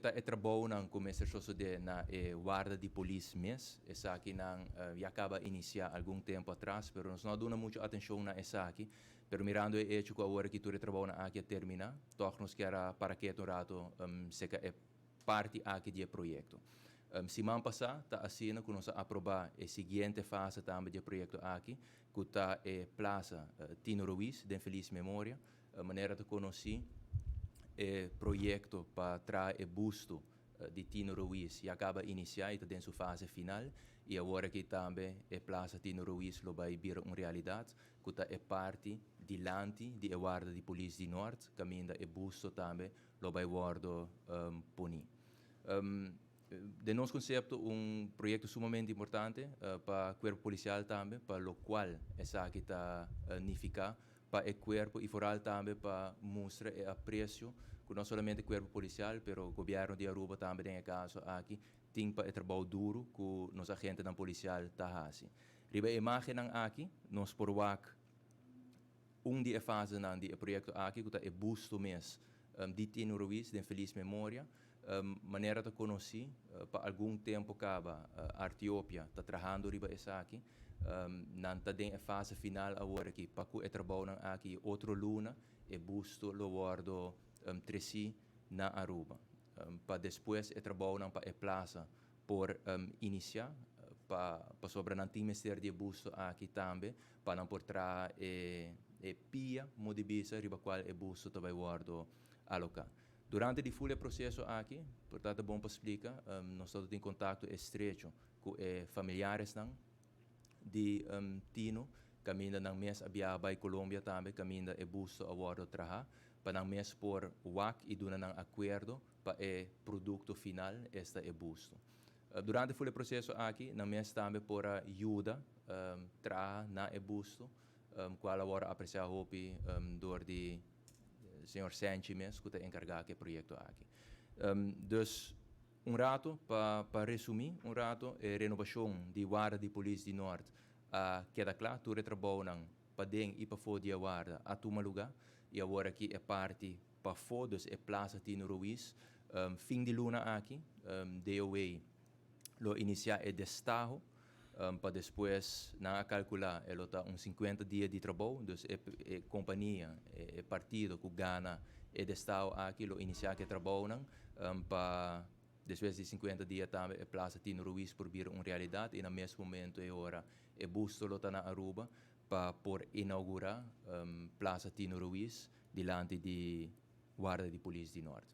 Ta e trabounan ku mester sosodé na e warda di polis mes. Esakinan ya kaba a inisiá algun tempu atras, pero nos no a duna muchu atenshon na esaki. Pero mirando e echo ku awor aki tur e trabounan aki a terminá, tòg nos kier a para ketu un ratu seka e parti aki di e proyekto. Siman pasá ta asina ku nos a aprobá e siguiente fase tambe di e proyekto aki, ku ta e Plaza Tino Ruiz den felis memoria. Manera ta konosí, e proyekto pa traha e busto di Tino Ruiz ya kaba inisiá i ta den su fase final i awor aki tambe e Plaza Tino Ruiz lo bai bira un realidat, ku ta e parti dilanti di e warda di polis di Nort kaminda e busto tambe lo bai wòrdu poní. Den nos konsepto un proyekto sumamente importante pa kuerpo polisial tambe pa lokual esaki ta nifiká pa e kuerpo i foral tambe pa mustra e apresio ku no solamente kuerpo polisial pero gobièrnu di Aruba tambe den e kaso aki tin pa e trabou duru ku nos agentenan polisial ta hasi. Riba e imágennan aki nos por wak un di e fasenan di e proyekto aki ku ta e busto mes di Tino Ruiz den felis memoria. Manera ta konosí, pa algun tempu kaba Artiopia ta trahando riba esaki. Nan ta den e fase final awor aki pa ku e trabounan aki otro luna e busto lo wòrdu tresí na Aruba. Pa despues e trabounan pa e plaza por inisiá pa pasobra nan tin mester di e busto aki tambe pa nan por traha e e pia mo di bisa riba kual e busto ta bai wòrdu aloká. Durante di full e proseso aki, por ta bon pa splika, nos ta tin kontakto estrecho ku e familiaresnan di Tino, kaminda nan mes a biaha bai Colombia tambe, kaminda e busto a wòrdu traha, pa nan mes por wak i duna nan akuerdo pa e produkto final, esta e busto. Durante full e proseso aki, nan mes tambe por a yuda traha na e busto, kual a wòrdu apresiá hopi dor di señor Senchi mes, ku ta enkargá ku e proyekto aki. Dus un ratu, pa resumí un ratu, e renovashon di warda di polis di Nort a keda kla, tur e trabounan paden i pafó di e warda a tuma lugá i awor aki e parti pafó, dus e Plaza Tino Ruiz, fin di luna aki DOW lo inisiá e destaho pa despues nan a kalkulá e lo ta un 50 dia di trabou, dus e kompania, e partido ku gana e destaho aki lo inisiá ku e trabounan pa despues di 50 dia tambe e Plaza Tino Ruiz por bira un realidat i na mes momento e ora e busto lo ta na Aruba pa por inaugurá Plaza Tino Ruiz dilanti di warda di polis di Nort.